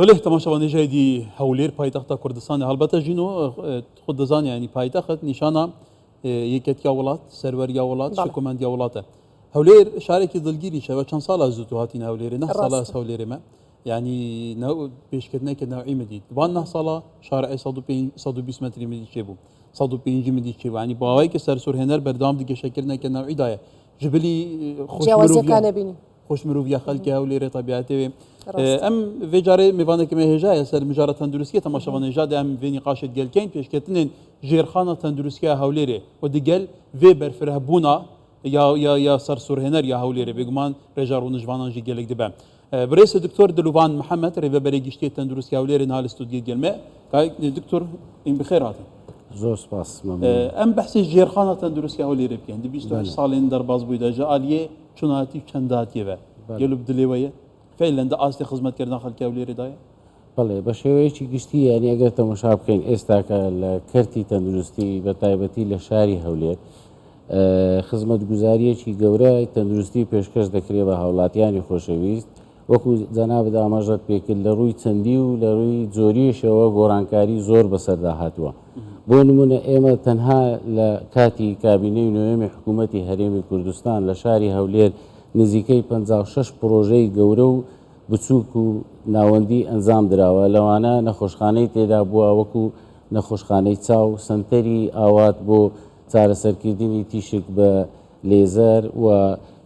Belê temaşevanê jî Hewlêr paytexta Kurdistanê helbete jî no xwe dizan yanî paytext nîşana yeketiya welat, serweriya welat, şikomendiya welat e. Hewlêr şarekî dilgîrî şeve çend sala ez tu hatîne Hewlêrê neh sala ez Hewlêrê me. Yanî pêşketineke newî min dît. Van neh sala şareê 120 metrî min dît çêbû. 150 min dît çêbû. Yanî bi awayekî sersurhêner berdewam di geşekirineke newî de ye. Ji bilî Ciyawaziyeka nebînî. Xweşmiroviya xelkê Hewlêrê tebîetê wê. Em vê carê mêvanekê me hêja ye ser mijara tenduristiyê temaşevanê hêja de em vê nîqaşê digel keyn pêşketinên jêrxana tenduristiya Hewlêrê û digel vê berfirehbûna ya ya ya sersurhêner ya Hewlêrê bêguman rêja rûniştvanan jî gelek dibe. Birêz Doktor Dilovan Mihemed Rêveberê Giştiyê Tenduristiya Hewlêrê niha li stûdyoyê digel me. Doktor ên bi xêr hatin. Zor spas memnûn. Em behsê jêrxana tenduristiya Hewlêrê bikin. Di 28 salên derbasbûyî de ji aliyê Çûnatî û çendatiyê ve gelo bi dilê we ye? Feylen di astê xizmetkirina xelkê Hewlêrê de ye? Belê, بە شێوەیەکی گشتی یانی ئەگەر تەمەشا بکەین ئێستاکە لە کەرتی تەندروستی بە تایبەتی لە شاری هەولێر خزمەتگوزارییەکی گەورە تەندروستی پێشکەش دەکرێت بە هاوڵاتیانی خۆشەویست وەکو جەنابت ئاماژەت پێکرد لە ڕووی چەندی و لە ڕووی جۆریشەوە گۆڕانکاری زۆر بەسەردا هاتووە. بۆ نمونە ئێمە تەنها لە کاتی کابینەی نۆیەمی حکوومەتی هەرێمی کوردستان لە شاری هەولێر نزیکەی 56 پڕۆژەی گەورە و بچووک و ناوەندی ئەنجام دراوە، لەوانە نەخۆشخانەی تێدا بووە وەکو نەخۆشخانەی چاو، سەنتەری ئاوات بۆ چارەسەرکردنی تیشک بە لێزەر و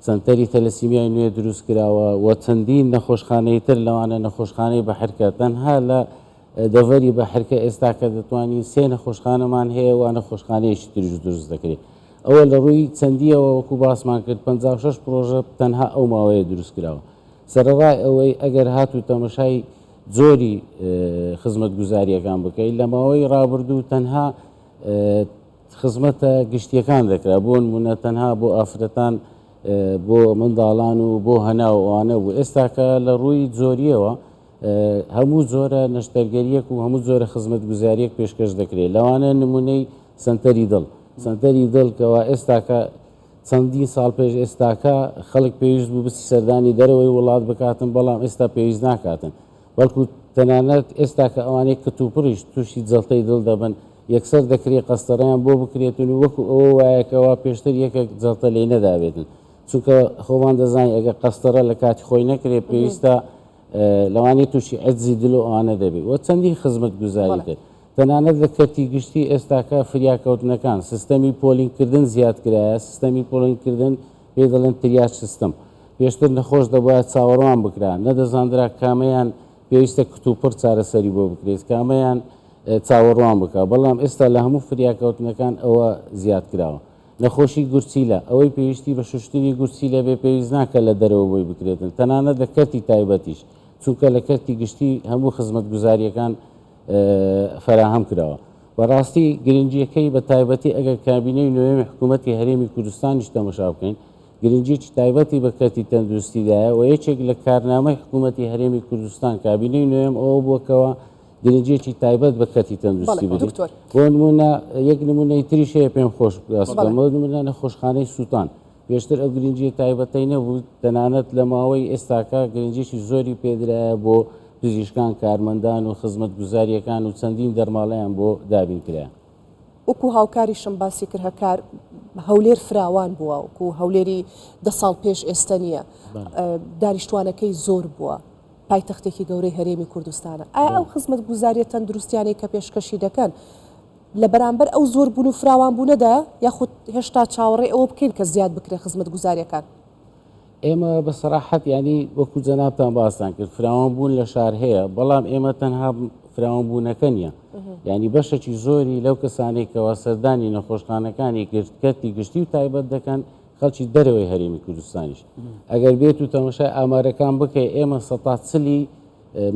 سەنتەری تەلەسیمیای نوێ دروست کراوە و چەندین نەخۆشخانەی تر لەوانە نەخۆشخانەی بەحرکە تەنها لە دەڤەری بەحرکە ئێستا کە دەتوانین سێ نەخۆشخانەمان هەیە و نەخۆشخانەیەکی تریش دروست دەکرێت ئەوە لە ڕووی چەندیەوە وەکو باسمان کرد 56 پرۆژە تەنها ئەو ماوەیە دروست کراوە سەرەڕای ئەوەی ئەگەر هاتوو تەمەشای جۆری خزمەتگوزاریەکان بکەیت لە ماوەی ڕابردوو تەنها خزمەتە گشتیەکان دەکرا بۆ نمونە تەنها بۆ ئافرەتان بۆ منداڵان و بۆ هەناو ئەوانە بوو ئێستاکە لە ڕووی جۆریەوە هەموو جۆرە نەشتەرگەریەک و هەموو جۆرە خزمەتگوزاریەک پێشکەش دەکرێت لەوانە نمونەی سەنتەری دڵ سەنتەری دڵ کەوا ئێستاکە چەندین ساڵ پێش ئێستاکە خەڵک پێویست بوو بچی سەردانی دەرەوەی وڵات بکاتن بەڵام ئێستا پێویست ناکاتن بەڵکو تەنانەت ئێستا کە ئەوانەی کتوپڕیش تووشی جەڵتەی دڵ دەبن یەکسەر دەکرێ قەستەڕەیان بۆ بکرێتن و وەکو ئەوە وایە کەوا پێشتر یەکێک جەڵتە لێی نەدابێتن چونکە خۆمان دەزانین ئەگەر قەستەڕە لە کاتی خۆی نەکرێت پێویستە لەوانەیە تووشی عەجزی دل و ئەوانە دەبێت و چەندین خزمەتگوزاری تر تەنانەت لە کەرتی گشتی ئێستاکە فریاکەوتنەکان سیستەمی پۆلینکردن زیاد کرایە سیستەمی پۆلینکردن پێی دەڵێن triage system. پێشتر نەخۆش دەبوایە چاوەڕوان بکرا، نەدەزاندرا کامەیان پێویستە کتوپڕ چارەسەری بۆ بکرێت، کامەیان چاوەڕوان بکا، بەڵام ئێستا لە هەموو فریاکەوتنەکان ئەوە زیاد کراوە. نەخۆشی گورچیلە، ئەوەی پێویستی بە شوشتنی گورچیلە بێ پێویست ناکا لە دەرەوە بۆی بکرێتن، تەنانەت لە کەرتی تایبەتیش، چونکە لە کەرتی گشتی هەموو خزمەتگوزارییەکان فەراهەم کراوە. بەڕاستی گرنگییەکەی بە تایبەتی ئەگەر کابینەی نۆیەمی حکوومەتی هەرێمی کوردستانیش تەمەشا بکەین، گرنگییەکی تایبەتی بە کەرتی تەندروستی دایە و یەکێک لە کارنامەی حکوومەتی هەرێمی کوردستان کابینەی نۆیەم ئەوە بووە کەوا گرنگییەکی تایبەت بە کەرتی تەندروستی بدرێت. بۆ نموونە یەک نموونەی تریش هەیە پێم خۆش باس بکەم، بۆ نموونە نەخۆشخانەی سووتان پێشتر ئەو گرنگییە تایبەتەی نەبوو، تەنانەت لە ماوەی ئێستاکە گرنگییەکی زۆری پێدرایە بۆ پزیشکان، کارمەندان و خزمەتگوزارییەکان و چەندین دەرماڵەیان بۆ دابین کرا. وەکو هاوکاریشم باسی کرد هەکار هەولێر فراوان بووە، وەکو هەولێری دە ساڵ پێش ئێستە نییە، دانیشتوانەکەی زۆر بووە، پایتەختێکی گەورەی هەرێمی کوردستانە، ئایا ئەو خزمەتگوزارییە تەندروستیانەی کە پێشکەشی دەکەن لە بەرامبەر ئەو زۆربوون و فراوانبوونەدایە یاخود هێشتا چاوەڕێی ئەوە بکەین کە زیاد بکرێن خزمەتگوزارییەکان؟ ئێمە بە سەراحەت یانی وەکو جەنابتان باستان کرد فراوان بوون لە شار هەیە بەڵام ئێمە تەنها فراوان بوونەکە نییە یانی بەشێکی زۆری لەو کەسانەی کەوا سەردانی نەخۆشخانەکانی گرت کەرتی گشتی و تایبەت دەکەن خەڵکی دەرەوەی هەرێمی کوردستانیش ئەگەر بێت و تەمەشای ئامارەکان بکەی ئێمە سەتا چلی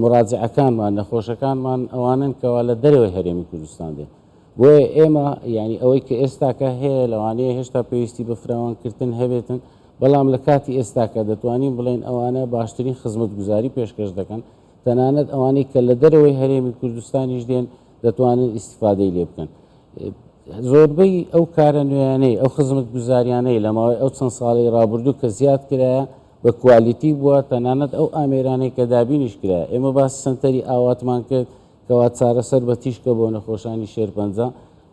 مراجعەکانمان نەخۆشەکانمان ئەوانن کەوا لە دەرەوەی هەرێمی کوردستان دێن بۆیە ئێمە یانی ئەوەی کە ئێستاکە هەیە لەوانەیە هێشتا پێویستی بە فراوانکردن هەبێتن بەڵام لە کاتی ئێستاکە دەتوانین بڵێین ئەوانە باشترین خزمەتگوزاری پێشکەش دەکەن تەنانەت ئەوانەی کە لە دەرەوەی هەرێمی کوردستانیش دێن دەتوانن ئیسیفادەی لێ بکەن زۆربەی ئەو کارە نوێیانەی ئەو خزمەتگوزاریانەی لە ماوەی ئەو چەند ساڵی ڕابردوو کە زیاد کرایە. بە کوالیتی بووە، تەنانەت ئەو ئامێرانەی کە دابینیش کرایە، ئێمە باسی سەنتەری ئاواتمان کرد کەوا چارەسەر بە تیشکە بۆ نەخۆشانی شێرپەنجە،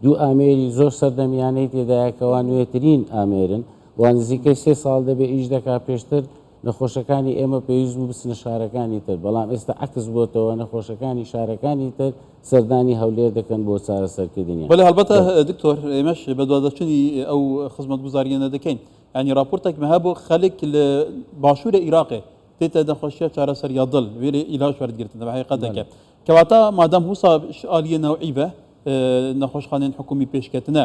دوو ئامێری زۆر سەردەمیانەی تێدایە کەوا نوێترین ئامێرن و نزیکەی سێ ساڵ دەبێ ئیش دەکا، پێشتر نەخۆشەکانی ئێمە پێویست بوو بچنە شارەکانی تر، بەڵام ئێستا عەکس بۆتەوە نەخۆشەکانی شارەکانی تر سەردانی هەولێر دەکەن بۆ چارەسەرکردنیان. بەلێ هەڵبەتە دکتۆر ئێمەش بەدواداچونی ئەو خزمەتگوزاریانە دەکەین یانی راپۆرتێک مە هەبوو خەلک لە باشوورە ئیراقێ تێتە نەخۆشیە چارەسەریا دڵ وێرێ ئیلاج وەرگرتن بە حەقیقەتەکە کەواتە مادام هوسا ئالیە نەوعی ڤە نەخۆشخانەێن حکومی پێشکەتنە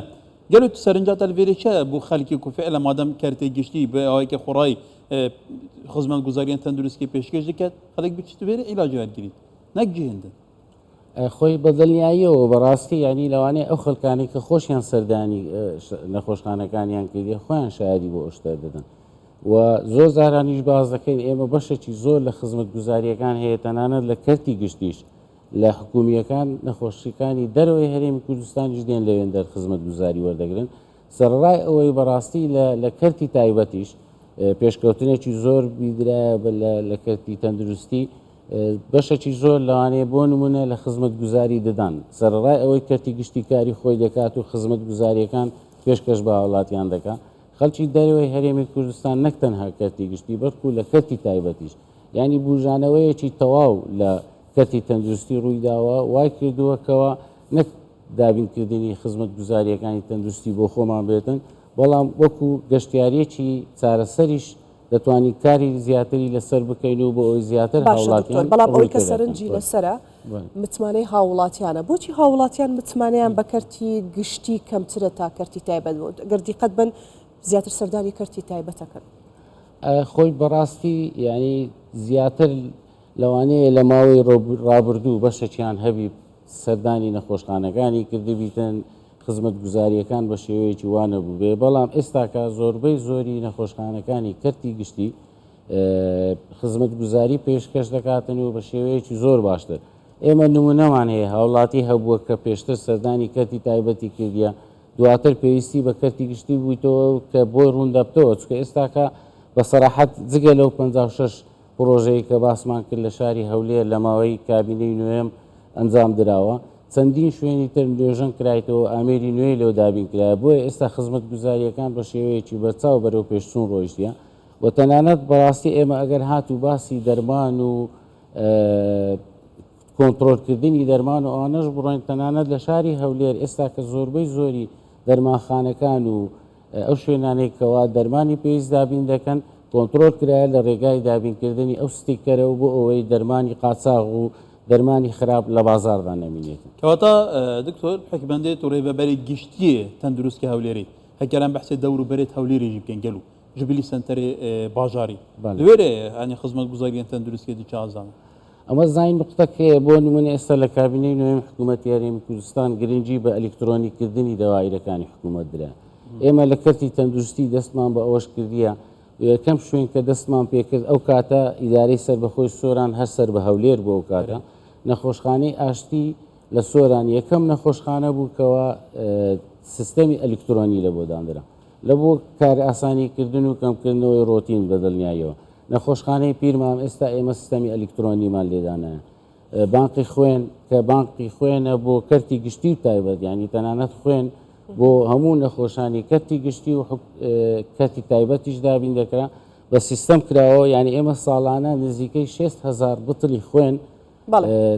گەلو تو سەرنجاتە لە ڤێرێ چە بوو خەلکی کو فعلا مادام کەرتێ گشتی بە ئاوایکە خوڕای خزمەتگوزاریان تەندروستی پێشکەش دکەت خەلک بچیت ڤێرێ ئیلاج وەرگریت نەک جهێندن. خۆی بە دڵنیاییەوە بەڕاستی یانی لەوانەیە ئەو خەڵکانەی کە خۆشیان سەردانی نەخۆشخانەکانیان کردیە خۆیان شایەدی بۆ ئەو شتە دەدەن و زۆر جارانیش باس دەکەین ئێمە بەشێکی زۆر لە خزمەتگوزاریەکان هەیە تەنانەت لە کەرتی گشتیش لە حکومیەکان نەخۆشیەکانی دەرەوەی هەرێمی کوردستانیش دێن لەوێن دەر خزمەتگوزاری وەردەگرن سەرەڕای ئەوەی بەڕاستی لە لە کەرتی تایبەتیش پێشکەوتنێکی زۆر بیدرایە لە کەرتی تەندروستی بەشەکی زۆر لەوانەیە بۆ نمونە لە خزمەتگوزاری ددان، سەرەڕای ئەوەی کەرتی گشتی کاری خۆی دەکات و خزمەتگوزارییەکان پێشکەش بە هاوڵاتیان دەکات، خەڵکی دەرەوەی هەرێمی کوردستان نەک تەنها کەرتی گشتی بەڵکو لە کەرتی تایبەتیش یانی بوژانەوەیەکی تەواو لە کەرتی تەندروستی ڕوویداوە وای کردووە کەوا نەک دابینکردنی خزمەتگوزارییەکانی تەندروستی بۆ خۆمان بێتن بەڵام وەکو گەشتیارییەکی چارەسەریش دەتوانین کاری زیاتری لەسەر بکەین و بۆ ئەوەی زیاتر باشە دکتۆر هاوڵاتیان بەڵام ئەوەی ڕووی کە تێدەکەن. سەرنجی بەڵێ. لەسەرە بەڵێ. متمانەی هاووڵاتیانە بۆچی هاووڵاتیان متمانەیان بە کەرتی گشتی کەمترە تا کەرتی تایبەت بۆ گەر دیقەت بن زیاتر سەردانی کەرتی تایبەتەکەن. خۆی بەڕاستی یانی زیاتر لەوانەیە لە ماوەی ڕابردوو بەشێکیان هەبی سەردانی نەخۆشخانەکانی کردبیتن خزمەتگوزارییەکان بە شێوەیەکی وا نەبووبێ، بەڵام ئێستاکە زۆربەی زۆری نەخۆشخانەکانی کەرتی گشتی خزمەتگوزاری پێشکەش دەکاتن و بە شێوەیەکی زۆر باشتر. ئێمە نمونەمان هەیە هاوڵاتی هەبووە کە پێشتر سەردانی کەرتی تایبەتی کردیە، دواتر پێویستی بە کەرتی گشتی بوویتەوە کە بۆی ڕوون دەبتەوە، چونکە ئێستاکە بە سەراحەت جگە لەو 56 پڕۆژەی کە باسمان کرد لە شاری هەولێر لە ماوەی کابینەی نۆیەم ئەنجام دراوە، چەندین شوێنی تر نۆژەن کرایتەوە و ئامێری نوێی لێو دابین کرایە، بۆیە ئێستا خزمەتگوزارییەکان بە شێوەیەکی بەرچاو بەرەو پێشچوون ڕۆیشتیە و تەنانەت بەڕاستی ئێمە ئەگەر هاتوو باسی دەرمان و کۆنتڕۆلکردنی دەرمان و ئەوانەش بڕۆین تەنانەت لە شاری هەولێر ئێستا کە زۆربەی زۆری دەرمانخانەکان و ئەو شوێنانەی کەوا دەرمانی پێویست دابین دەکەن کۆنترۆل کرایە لە رێگای دابینکردنی ئەو ستیکەرە و بۆ ئەوەی دەرمانی قاچاغ و دەرمانی خراپ لە بازاڕدا نەمینێتن. کەواتە دکتۆر حکمەندێت و رێڤەبەری گشتیێ تەندروستکە هەولێری هەکەر ئەم بەحسێ دەور و بەرێت هەولێرێ ژی بکەین گەلو ژبلی سەنتەرێ باژاری لوێرێ هەنی خزمەتگوزاریێن تەندروستیێ دچ ئازانە. ئەمە زین نوقتەکەیە، بۆ نمونە ئێستا لە کابینەی نۆیەم حکوومەتی هەرێمی کوردستان گرنگی بە ئەلیکترۆنی کردنی دەوایرەکانی حکوومەت درا. ئێمە لە کەرتی تەندروستی دەستمان بە ئەوەش کردیە، یەکەم شوێن کە دەستمان پێکرد ئەو کاتە ئیدارەی سەربەخۆی سۆران هەر سەر بە هەولێر بوو ئەو کاتە نەخۆشخانەی ئاشتی لە سۆران یەکەم نەخۆشخانە بوو کەوا سیستەمی ئەلیکترۆنی لە بۆ داندرا لە بۆ کارئاسانی کردن و کەمکردنەوەی ڕۆتین بە دڵنیاییەوە. نەخۆشخانەی پیرمام ئێستا ئێمە سیستەمی ئەلیکترۆنیمان لێ دانایە. بانقی خوێن کە بانقی خوێنە بۆ کەرتی گشتی و تایبەت یانی تەنانەت خوێن بۆ هەموو نەخۆشانی کەرتی گشتی و کەرتی تایبەتیش دابین دەکرا بە سیستەم کراوە یانی ئێمە ساڵانە نزیکەی 6 هزار بتڵی خوێن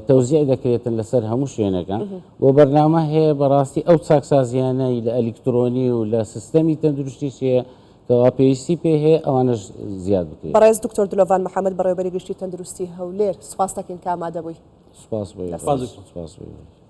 تەوزیع دەکرێتن لەسەر هەموو شوێنەکان و بەرنامە هەیە بەڕاستی ئەو چاکسازیانەی لە ئەلیکترۆنی و لە سیستەمی تەندروستیش هەیە کەوا پێویستی پێ هەیە ئەوانەش زیاد بکرێت. بەڕێز دکتۆر دلۆڤان محەمەد بەڕێوەبەری گشتی تەندروستی هەولێر سوپاست دەکەین کە ئامادە بووی. سوپاس بۆ ئێوە. سوپاس بۆ ئێوە.